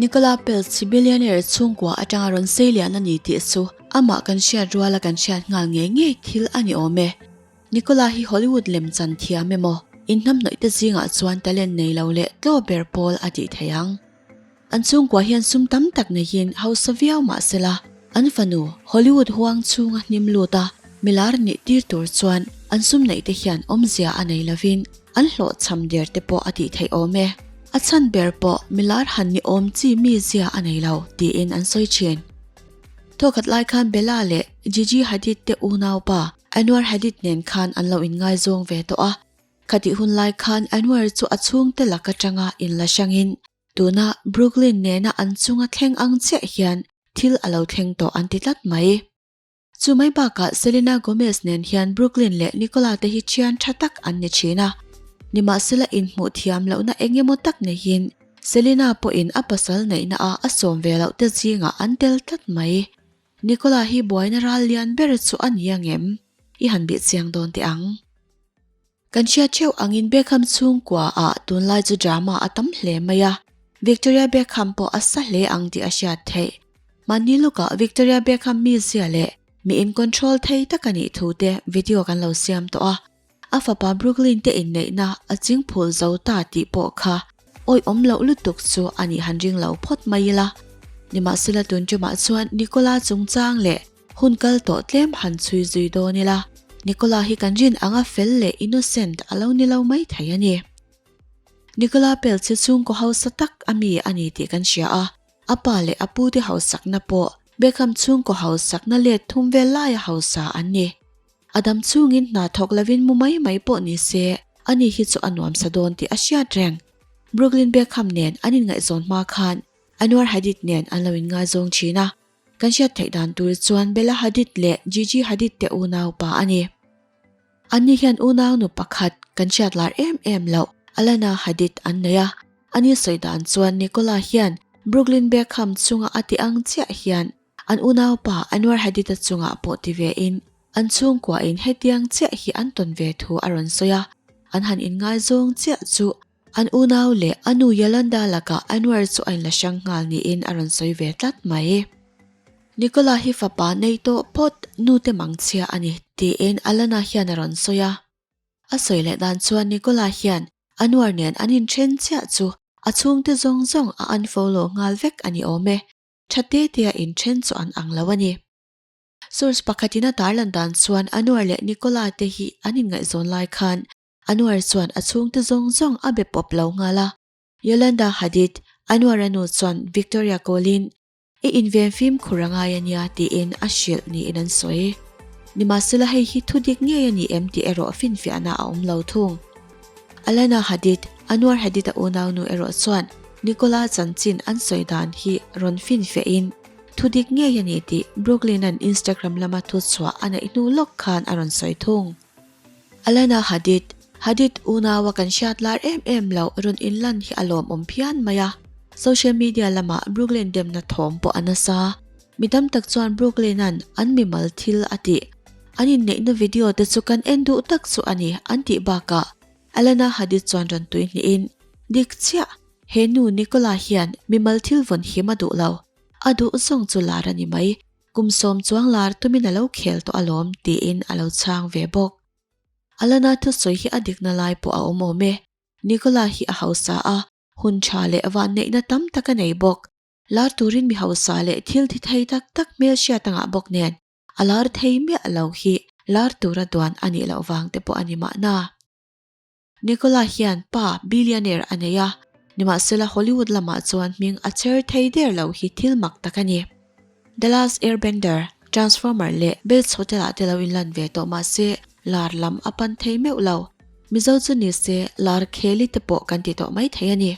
Nicola Peltz hi billionaire chhungkua atanga rawn sei lian a ni tih chu amah kan hriat ruala kan hriat nghal ngei ngei thil a ni awm e. Nicola hi Hollywood lem chan thiam emaw, inhnamhnawih te zingah chuan talent nei lo leh tlaw ber pawl a tih theih ang. An chhungkua hian sum tam tak neihin hausa viau mah sela, an fanu Hollywood huang chhunga hnim lut a milar nih tir tur chuan an sum neih te hian awmzia a nei lovin an hlawhchham der te pawh a tih theih awm e. A chhan ber pawh milar han ni awm chi mizia a nei lo tiin an sawi thin. Thawkhat lai khan Bella leh Gigi Hadid te unaupa Anwar Hadid nen khan an lo inngaizawng ve tawh a, khatih hun lai khan Anwar chu a chhungte lak atanga inla hrangin Tuna Brooklyn nena an chunga thleng ang chiah hian thil a lo thleng tawh an ti tlat mai. Chu mai bakah Selena Gomez nen hian Brooklyn leh Nicola te hi thian tha tak an ni thin a. Nimahsela inhmuh thiam lohna eng emaw tak neihin Selena pawhin a pasal neihna a a sawm ve loh te zingah an tel tlat mai. Nicola hi buaina ral lian ber chu a ni angem? I han bih chiang dawn teh ang. Kan hriat theuh angin Beckham chhungkua ah tunlai chu drama a tam hle mai a, Victoria Beckham pawh a sa hle ang tih a hriat theih. Mahni lukah Victoria Beckham mizia leh mi in control thei tak a nih thu te video kan lo siam tawh a, a fapa Brooklyn te inneihna a chingphul zo ta tih pawh kha awih awm loh lutuk chu a nih han ring lo phawt mai ila. Nimahsela tun tumah chuan Nicola chungchang leh Hun kal tawh tlem han chhui zui dawn ila, Nicola hi kan rin anga fel leh innocent a lo ni lo mai thei a ni. Nicola Peltz hi chhungkaw hausa tak a mi a ni tih kan hria a, a pa leh a pute hausakna pawh Beckham chhungkaw hausakna let thum vel laia hausa an ni. A dam chungin hna thawk lovin mu mai mai pawh ni se, ani hi chu a nuamsa dawn tih a hriat reng. Brooklyn Beckham nen an inngaihzawn hma khan Anwar Hadid nen an lo inngaizawng thin a, Kan hriat theih dan tur chuan Bella Hadid leh Gigi Hadid te unau pa a ni. Anni hian unau nu pakhat kan hriat lar em em loh Alana Hadid an nei a. Ani sawi dan chuan Nicola hian Brooklyn Beckham chunga a ti ang chiah hian an unau pa Anwar Hadid-a chungah pawh ti ve in an chhungkua in hetiang chiah hi an tawn ve thu a rawn sawi a. An han inngaizawng chiah chu An unau leh a nu Yolanda lakah Anwar chu a inla hrang nghal niin a rawn sawi ve tlat mai. Nicola hi fapa nei tawh phawt nu te mangchhia a ni tiin Alana hian a rawn sawi a. A sawi leh dan chuan Nicola hian Anwar nen an inthen chiah chu a chhungte zawng zawng a unfollow nghal vek a ni awm e. Tha te tea inthen chu an ang lo a ni. Source pakhatin a tarlan dan chuan Anwar leh Nicola te hi an inngaihzawn lai khan Anwar chuan a chhungte zawng zawng a be pawp lo nghal a. Yolanda Hadid, Anwar-a nu chuan Victoria Colin, I inven fimkhur a ngai a nia tiin a hrilh niin an sawi. Nimahsela hei hi thu dik ngei a ni em tih erawh finfiahna a awm lo thung. Alana Hadid, Anwar Hadid-a unaunu erawh chuan Nicola chanchin an sawi dan hi rawn finfiahin thu dik ngei a ni tih Brooklyn-a'n Instagram lama thuchhuah a neih hnu lawk khan a rawn sawi thung. Alana Hadid, Hadid unaua kan hriat lar em em loh rawn inlan hi a lawmawm phian mai a. Social media lamah Brooklyn demna thawm pawh a nasa. Mi tam tak chuan Brooklyn-a'n an mimal thil a tih. An inneihna video te chu kan en duh tak chu a ni an tih bakah Alana Hadid chuan rawn tui hnihin, Dik chiah, he nu Nicola hian mimal thil vawn him a duh lo. A duh zawng chu lar a ni mai. Kum sawm chuang lar tumin a lo khel tawh alawm tiin a lo chhang ve bawk. Alana thusawi hi a dikna lai pawh a awm awm e. Nicola hi a hausa a, hun tha leh vanneihna tam tak a nei bawk. Lar turin mi hausa leh thil thi thei tak tak hmel hriat a ngah bawk nen a lar thei miah lo hi lar tura duan a nih loh vang te pawh a ni mahna. Nicola hian pa billionaire a nei a, nimahsela Hollywood lamah chuan hming a chher thei der lo hi thil mak tak a ni. The Last Airbender, Transformer leh Bates Hotel ah te lo inlan ve tawh mahse lar lam a pan thei meuh lo. Mizo chu ni se lar kheli te pawh kan ti tawh mai thei a ni.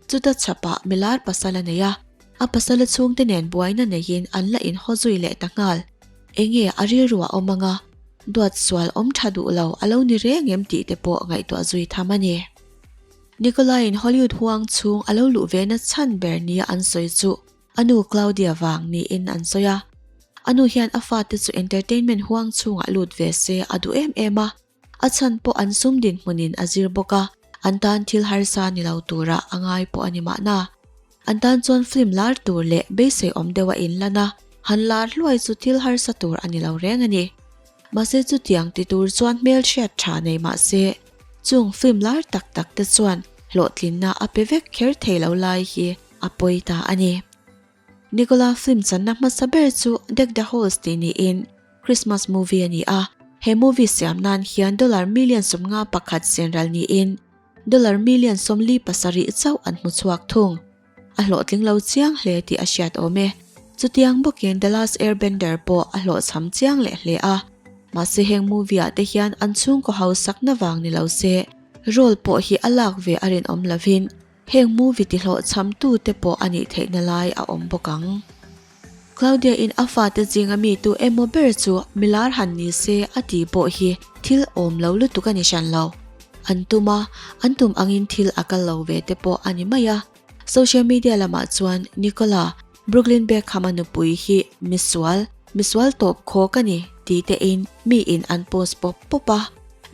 Chuta chhapah milar pasal a nei a, a pasala chhungte nen buaina neiin an la inhaw zui leh ta nghal. Enge a rilru a awm anga, duat sual awm tha duh lo a lo ni reng em tih te pawh ngaihtuah zui tham a ni. Nikolai-in Hollywood huang chhung a lo luh ve na chhan ber nia an sawi chu a nu Claudia vang niin an sawi a. A nu hian a fate chu entertainment huang chhungah lut ve se a duh em em a, a chhan pawh an sum dinhmunin a zir bawk a, an tan thil harsa ni lo turah a ngai pawh a ni mahna. An tan chuan film lar tur leh beisei awm deuh a inlan a, han lar hluai chu thil harsa tur a ni lo reng a ni. Mahse chutiang ti tur chuan hmelhriat tha nei mah se, chung film lar tak tak te chuan hlawhtlinna a pe vek kher thei lo lai hi a pawi ta a ni. Nicola film channa hmasa ber chu Deck the Halls tih niin Christmas movie a ni a, he movie siam nan hian dollar million 51 senral niin dollar million 47 chauh an hmu chhuak thung. A hlawhtling lo chiang hle tih a hriat awm e. Chutiang bawkin The Last Airbender pawh a hlawhchham chiang leh hle a. Mahse heng movie ah te hian an chhungkaw hausakna vang ni lo se, role pawh hi a lak ve a rinawm lovin heng movie ti hlawhchham tu te pawh a nih theihna lai a awm bawk ang. Claudia in a fate zinga mi tu emaw ber chu milar han ni se a tih pawh hi thil awm lo lutuk a ni hran lo. An tum a, an tum angin thil a kal lo ve te pawh a ni mai a. Social media lamah chuan Nicola, Brooklyn Beckham-a nupui hi misual, misual tawp khawk a ni ti tein miin an post pawp pawp a.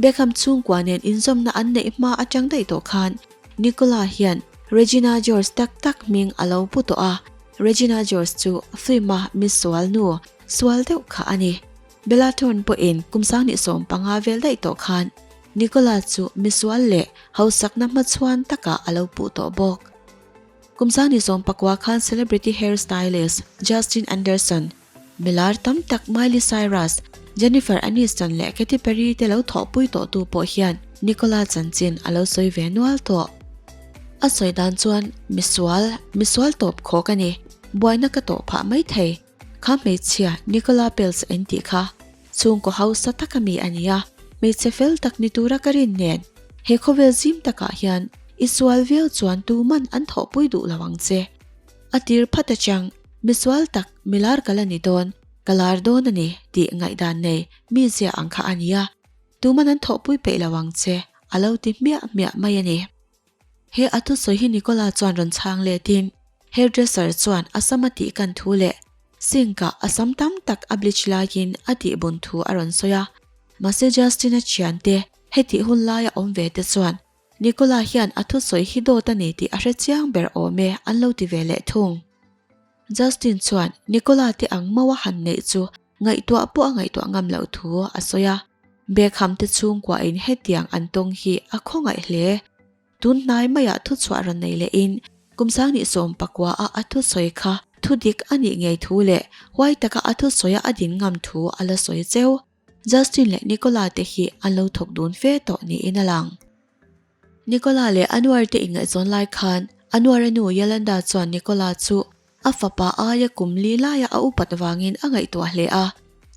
Beckham chhungkua nen inzawmna an neih hma atang daih tawh khan Nicola hian Regina George tak tak hming a lo pu tawh a. Regina George chu film-a misual nu sual deuh kha a ni. Bella Thorne pawhin kum 2015 vel daih tawh khan Nicola chu misual leh hausakna hmachhuan takah a lo puh tawh bawk. Kum 2019 khan celebrity hair stylist Justin Anderson, milar tam tak Miley Cyrus, Jennifer Aniston leh Katy Perry te lo thawhpui tawhtu pawh hian Nicola chanchin a lo sawi ve nual tawh. A sawi dan chuan, Misual, misual tawp khawk a ni. Buaina ka tawh phah mai thei. Kha hmeichhia Nicola Peltz en tih kha chhungkaw hausa taka mi a ni a, hmeichhe fel tak ni tura ka rin nen he khawvel zim takah hian i sual viau chuan tuman an thawhpui duh lo ang che. A tir phat atang misual tak milar ka la ni dawn, ka lar dawn a ni tih ngaihdan nei mizia ang kha a ni a, tuman an thawhpui peih lo ang che a lo ti hmiah hmiah mai a ni. He a thusawi hi Nicola chuan rawn chhang letin hairdresser chuan a sam a tih kan thu leh sink ah a sam tam tak a bleach laiin a tih bun thu a rawn sawi a. Mahse Justin-a thiante hetih hun laia awm ve te chuan Nicola hian a thusawi hi dawt a ni tih a hre chiang ber awm e an lo ti ve leh thung. Justin chuan Nicola te ang mau a han neih chu ngaihtuah pawh a ngaihtuah ngam loh thu a sawi a. Beckham te chhungkuain hetiang an tawng hi a khawngaih hle. Tun hnai maiah thuchhuah rawn nei lehin kum 2019 a a thusawi kha thudik a nih ngei thu leh huai taka a thusawia a din ngam thu a la sawi cheu. Justin leh Nicola te hi an lo thawk dun fe tawh niin a lang. Nicola leh Anwar te inngaihzawn lai khan Anwar-a nu Yolanda chuan Nicola chu A fapa aia kum li laia a upat vangin a ngaihtuah hle a,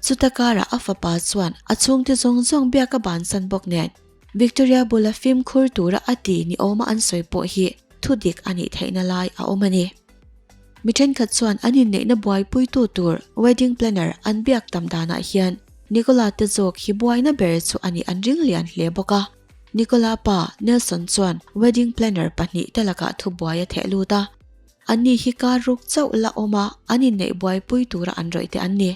chuta karah a fapa chuan a chhungte zawng zawng biak a bansan bawk nen Victoria bula fimkhur tura a ti ni awma an sawi pawh hi thudik a nih theihna lai a awm a ni. Mi thenkhat chuan an inneihna buaipuitu tur wedding planner an biak tam danah hian Nicola te zawk hi buaina ber chu a nih an ring lian hle bawk a. Nicola pa Nelson chuan wedding planner pahnihte lakah thubuai a theh lut a. Anni hi kar ruk chauh la awm a, an inneih buaipui tura an rawih te an ni.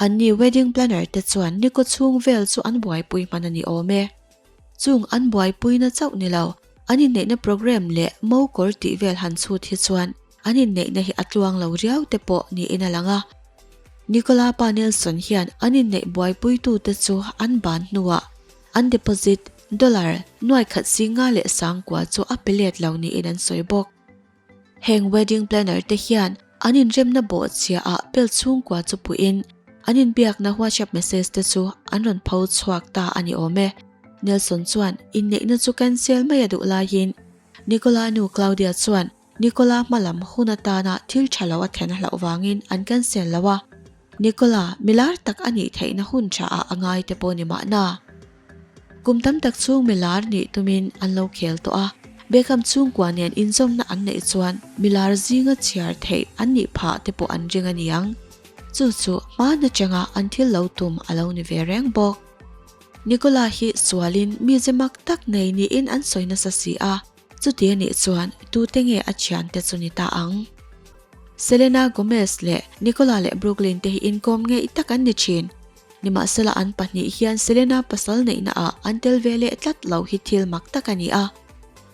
Anni wedding planner te chuan ni kaw chhung vel chu an buaipui hman a ni awm e. Chung an buaipuina chauh ni lo, an inneihna programme leh mo kawr tih vel han chhut hi chuan an inneihna hi a tluang lo riau te pawh niin a lang a. Nicola pa Nelson hian an inneih buaipuitute chu an ban hnuah an deposit dollar nuaikhat 59,000 chu a pe let lo niin an sawi bawk. Heng wedding planner te hian an inremna bawhchhia ah bel chhungkua chu puiin an inbiakna WhatsApp message te chu an rawn pho chhuak ta a ni awm e. Nelson chuan inneihna chu cancel mai a duh laiin Nicola nu Claudia chuan Nicola hmalam hun atana thil tha lo a thlen a hlauh vangin an cancel lo a. Nicola milar tak a nih theihna hun tha ah a ngai te pawh ni mahna. Kum tam tak chhung milar nih tumin an lo khel tawh a, Beckham chhungkua nen inzawmna an neih chuan milar zinga chhiar theih an nih phah te pawh an ring a niang. Chu chu hman atanga an thil lo tum a lo ni ve reng bawk. Nicola hi sualin mize mak tak nei niin an sawi nasa si a, Chuti a nih chuan tute nge a thiante chu ni ta ang? Selena Gomez leh Nicola leh Brooklyn te hi inkawm ngeih tak an ni thin. Nimahsela an pahnih hian Selena pasal neihna ah an tel ve leh tlat lo hi thil mak tak a ni a.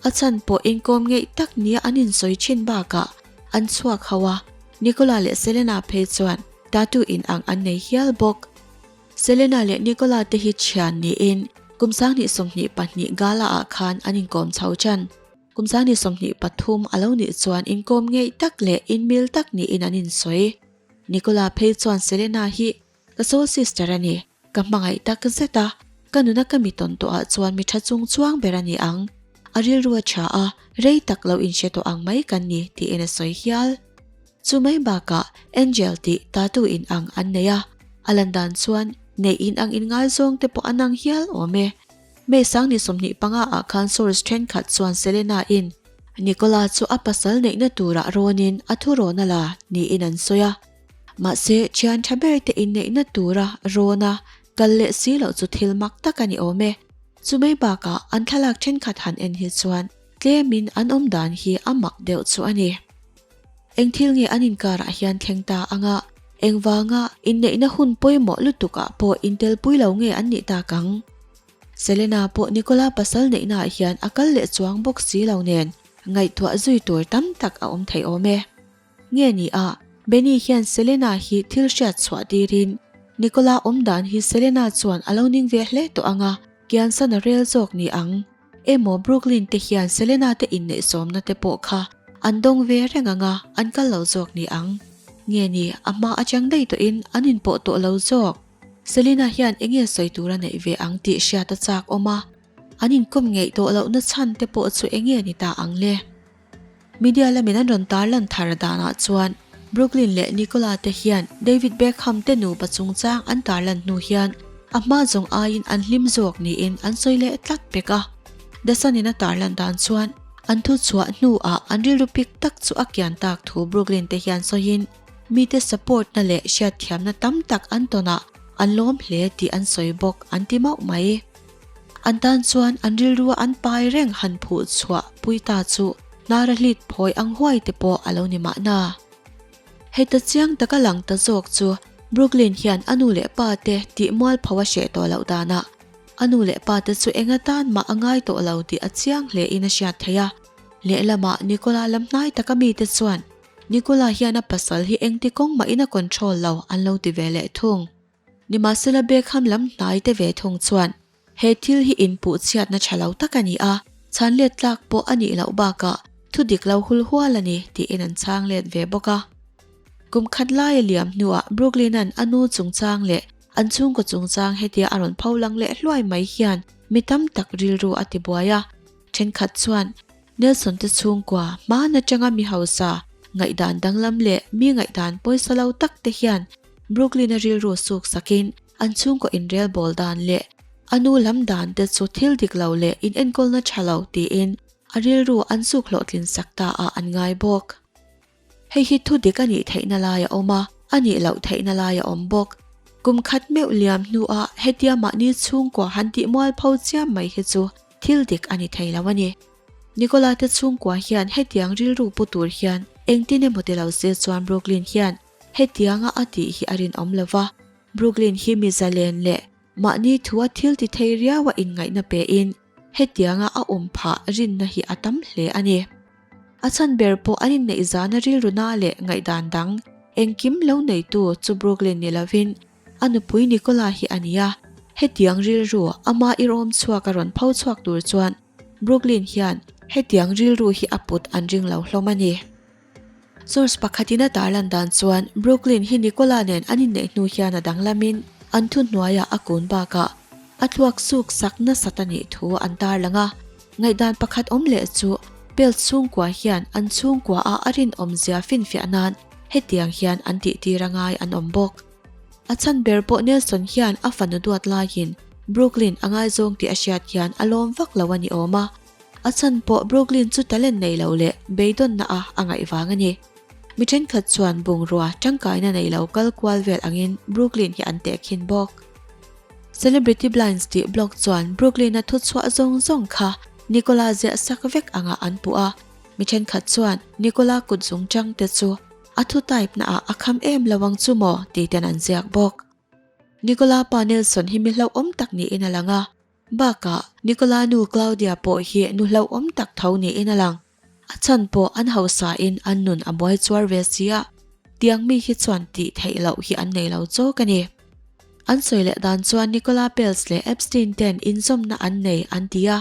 A chhan pawh inkawm ngeih tak nia an insawi thin bakah. An chhuak ho a, Nicola leh Selena phei chuan tattoo in ang an nei hial bawk. Selena leh Nicola te hi thian niin kum 2022 gala ah khan an inkawm chho tan. Kum 2023 a lo nih chuan inkawm ngeih tak leh inmil tak niin an insawi. Nicola phei chuan Selena hi ka soul sister a ni. Ka hmangaih tak zet a, ka nuna ka mi tawn tawhah chuan mi tha chung chuang ber a ni ang. A rilru a tha a, rei tak lo inhre tawh ang mai kan ni tiin a sawi hial. Chu mai bakah Angel tih tattoo in ang an nei a, a lan dan chuan neih in ang inngaizawng te pawh an ang hial awm e. May 2025 ah khan source thenkhat chuan Selena in Nicola chu a pasal neihna turah rawnin a thurawn a la niin an sawi a. Mahse, thian tha ber te inneihna tura rawna kal leh si loh chu thil mak tak a ni awm e. Chumai bakah an thlalak thenkhat han en hi chuan tlemin an awm dan hi a mak deuh chu a ni. Eng thil nge an inkarah hian thleng ta anga engvanga inneihna hun pawimawh lutukah pawh intelpui lo nge an nih tak ang? Selena pawh Nicola pasal neihnaah hian a kal leh chuang bawk si lo nen ngaihtuah zui tur tam tak a awm thei awm e. Nge ni a, Benny hian Selena hi thil hriat chhuah tirin Nicola awm dan hi Selena chuan a lo ning ve hle tawh ang a, kiansan a rel zawk ni ang. Emaw Brooklyn te hian Selena te inneihsawmna te pawh kha an dawng ve reng ang a, an kal lo zawk ni ang. Nge ni, a hma atang daih tawhin an inpawh tawh lo zawk. Selena hian enge sawi tur a neih ve ang tih hriat a chak awm a, an inkawm ngeih tawh lohna chhan te pawh chu enge ni ta ang le? Media lamin an rawn tarlan thar danah chuan Brooklyn leh Nicola te hian David Beckham te nupa chungchang an tarlan hnu hian a hma zawng aiin an hlim zawk niin an sawi leh tlat pek a. The Sun in a tarlan dan chuan an thuchhuah hnuah an rilru pik tak chu a kian tak thu Brooklyn te hian sawiin mite support na leh hriatthiamna tam tak an tawnah an lawm hle tih an sawi bawk an ti mauh mai. An tan chuan an rilrua an pai reng han phuh chhuah pui ta chu hnara hlit phawi ang huai te pawh a lo ni mahna. Heta chiang taka lang ta zawk chu Brooklyn hian a nu leh pa te tih mualpho a hreh tawh loh danah a nu leh pa te chu eng atan mah a ngai tawh lo tih a chiang hle in a hriat theih a. Lehlamah Nicola lam hnai taka mite chuan Nicola hian a pasal hi engti kawng mahin a control lo an lo ti ve leh thung. Nimahsela Beckham lam hnai te ve thung chuan he thil hi inpuh chhiatna tha lo tak a ni a, chhan let tlak pawh a nih loh bakah thu dik lo hul hual a ni tiin an chhang let ve bawk a. Kum khat lai a liam hnuah Brooklyn-a'n a nu chungchang leh an chhungkaw chungchang hetia a rawn pho lang leh hluai mai hian mi tam tak rilru a tibuai a, thenkhat chuan Nelson te chhungkua hmaan atanga mi hausa, ngaihdan danglam leh mi ngaihdan pawisa lo tak te hian Brooklyn-a rilru suk sakin an chhungkaw inrelbawl dan leh a nu lam dan te chu thil dik lo leh inenkawlna tha lo tiin a rilru an suk hlawhtlin sak ta ah an ngai bawk. Hei hi thu dik a nih theihna lai a awm a, a nih loh theihna lai a awm bawk. Kum khat meuh liam hnuah hetia mahni chhungkua han tih mualpho chiam mai hi chu thil dik a ni thei lo a ni. Nicola te chhungkua hian hetiang rilru pu tur hian engtin emaw ti lo se chuan Brooklyn hian hetianga a tih hi a rinawm lo va. Brooklyn hi mi zalen leh mahni thua thil ti thei riaua inngaihna pein hetianga a awm phah rinna hi a tam hle a ni. A chhan ber pawh an inneih zana rilru na leh ngaihdan dang engkim lo neitu chu Brooklyn ni lovin a nupui Nicola hi a ni a. Hetiang rilru ama irawm chhuak a rawn pho chhuak tur chuan Brooklyn hian hetiang rilru hi a put an ring lo hlawm a ni. Source pakhatin a tarlan dan chuan Brooklyn hi Nicola nen an inneih hnu hian a danglamin an thuhnuaiah a kun bakah a thluak suk sak nasat a nih thu an tarlang a. Ngaihdan pakhat awm leh chu Pelt chhungkua hian an chhungkua a a rinawmzia finfiah nan hetiang hian an tihtir a ngai an awm bawk. A chhan ber pawh Nelson hian a fanu duat laiin Brooklyn a ngaizawng tih a hriat hian a lawm vak lo a ni awm a. A chhan pawh Brooklyn chu talent nei lo leh beidawnna a a ngaih vang a ni. Mi thenkhat chuan bungrua tangkaina nei lo kal kual vel angin Brooklyn hi an tehkhin bawk. Celebrity Blinds tih blog chuan Brooklyn-a thuchhuah zawng zawng kha Nicola ziah sak vek angah an puh a. Mi thenkhat chuan Nicola kut zungchang te chu a thu type naah a kham em lo ang chu maw tih ten an ziak bawk. Nicola pa Nelson hi mi hlauhawm tak niin a lang a. Bakah, Nicola nu Claudia pawh hi nu hlauhawm tak tho niin a lang. A chhan pawh an hausa in an nun a buai chuar ve si a, tiang mi hi chuan tih theih loh hi an nei lo chawk a ni. An sawi leh dan chuan Nicola Peltz leh Epstein ten inzawmna an nei an ti a,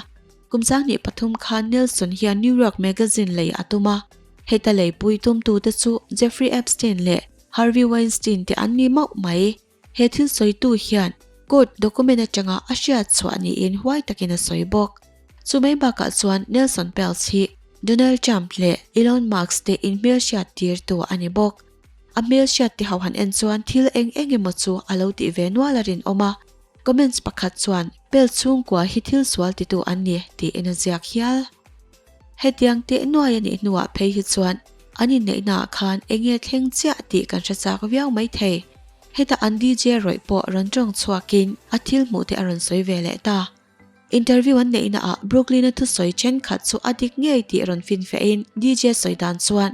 kum 23 khan Nelson hian New York Magazine lei a tum a, heta leipui tumtute chu Jeffrey Epstein leh Harvey Weinstein te an ni mauh mai. He thil sawitu hian court document atanga a hriat chhuah niin huai takin a sawi bawk. Chu mai bakah chuan Nelson Peltz hi Donald Trump leh Elon Musk te inhmelhriat tirtu a ni bawk. A hmelhriat te ho han en chuan thil eng eng emaw chu a lo tih ve nual a rinawm a. Comments pakhat chuan Peltz chhungkua hi thil sual titu an ni tiin a ziak hial. Hetiang teh nuai a nih hnuah phei hi chuan an inneihnaah khan eng nge thleng chiah tih kan hre chak viau mai thei. Heta an DJ rawih pawh rawn tawng chhuakin a thil hmuh te a rawn sawi ve leh ta. Interview an neihnaah Brooklyn-a thusawi thenkhat chu a dik ngei tih rawn finfiahin DJ sawi dan chuan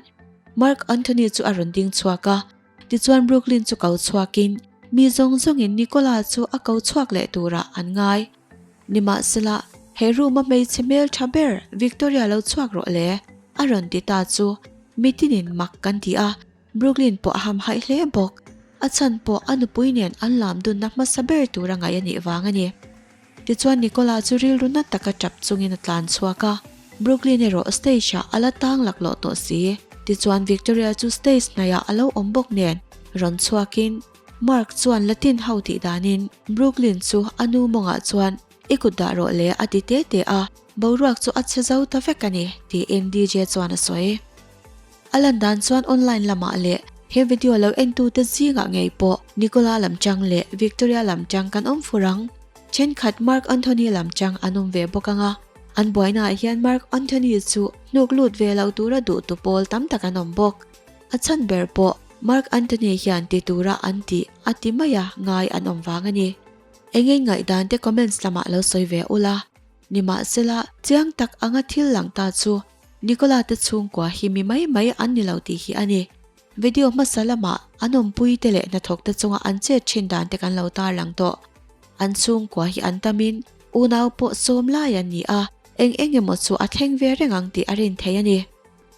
Mark Anthony chu a rawn ding chhuak a, tichuan Brooklyn chu ko chhuakin mi zawng zawngin Nicola chu a ko chhuak leh turah an ngai. Nimahsela, he room-a hmeichhe hmel tha ber Victoria lo chhuak rawh le, a rawn ti ta chu mitinin mak kan ti a, Brooklyn pawh a hamhaih hle bawk. A chhan pawh a nupui nen an lam dunna hmasa ber tura ngaih a nih vang a ni. Tichuan Nicola chu rilru na taka tap chungin a tlan chhuak a, Brooklyn erawh stage-ah a la tang laklawh tawh si. Tichuan Victoria chu stage hnaihah a lo awm bawk nen rawn chhuakin Mark chuan Latin ho tih danin Brooklyn chu a nu mawngah chuan i kut dah rawh le a ti te te a, boruak chu a chhe zo ta vek a ni, tiin DJ chuan a sawi. A lan dan chuan online lamah leh he video lo entute zingah ngei pawh Nicola lam chang leh Victoria lam chang kan awm fur ang. Thenkhat Mark Anthony lam chang an awm ve bawk ang a, an buainaah hian Mark Anthony chu hnuk lut ve lo tura duhtu pawl tam tak an awm bawk. A chhan ber pawh Mark Anthony hian ti tura an tih a ti mai a ngai an awm vang a ni. Engeng ngaihdan te comments lamah lo sawi ve ula. Nimahsela, chiang tak anga thil lang ta chu Nicola te chhungkua hi mi mai mai an ni lo tih hi a ni. Video hmasa lamah an awmpui te leh hnathawk te chunga an chet thin dan te kan lo tarlang tawh. An chhungkua hi an tamin unau pawh sawm lai an ni a, eng eng emaw chu a thleng ve reng ang tih a rin thei a ni.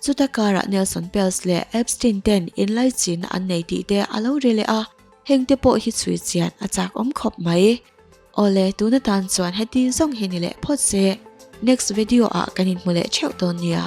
Chuta karah Nelson Peltz leh Epstein ten inlaichinna an nei tih te a lo ri leh a, heng te pawh hi chhui chian a chak awm khawp mai. Awle, tuna tan chuan heti zawng hi ni leh phawt se. Next video ah kan inhmu leh theuh dawn nia.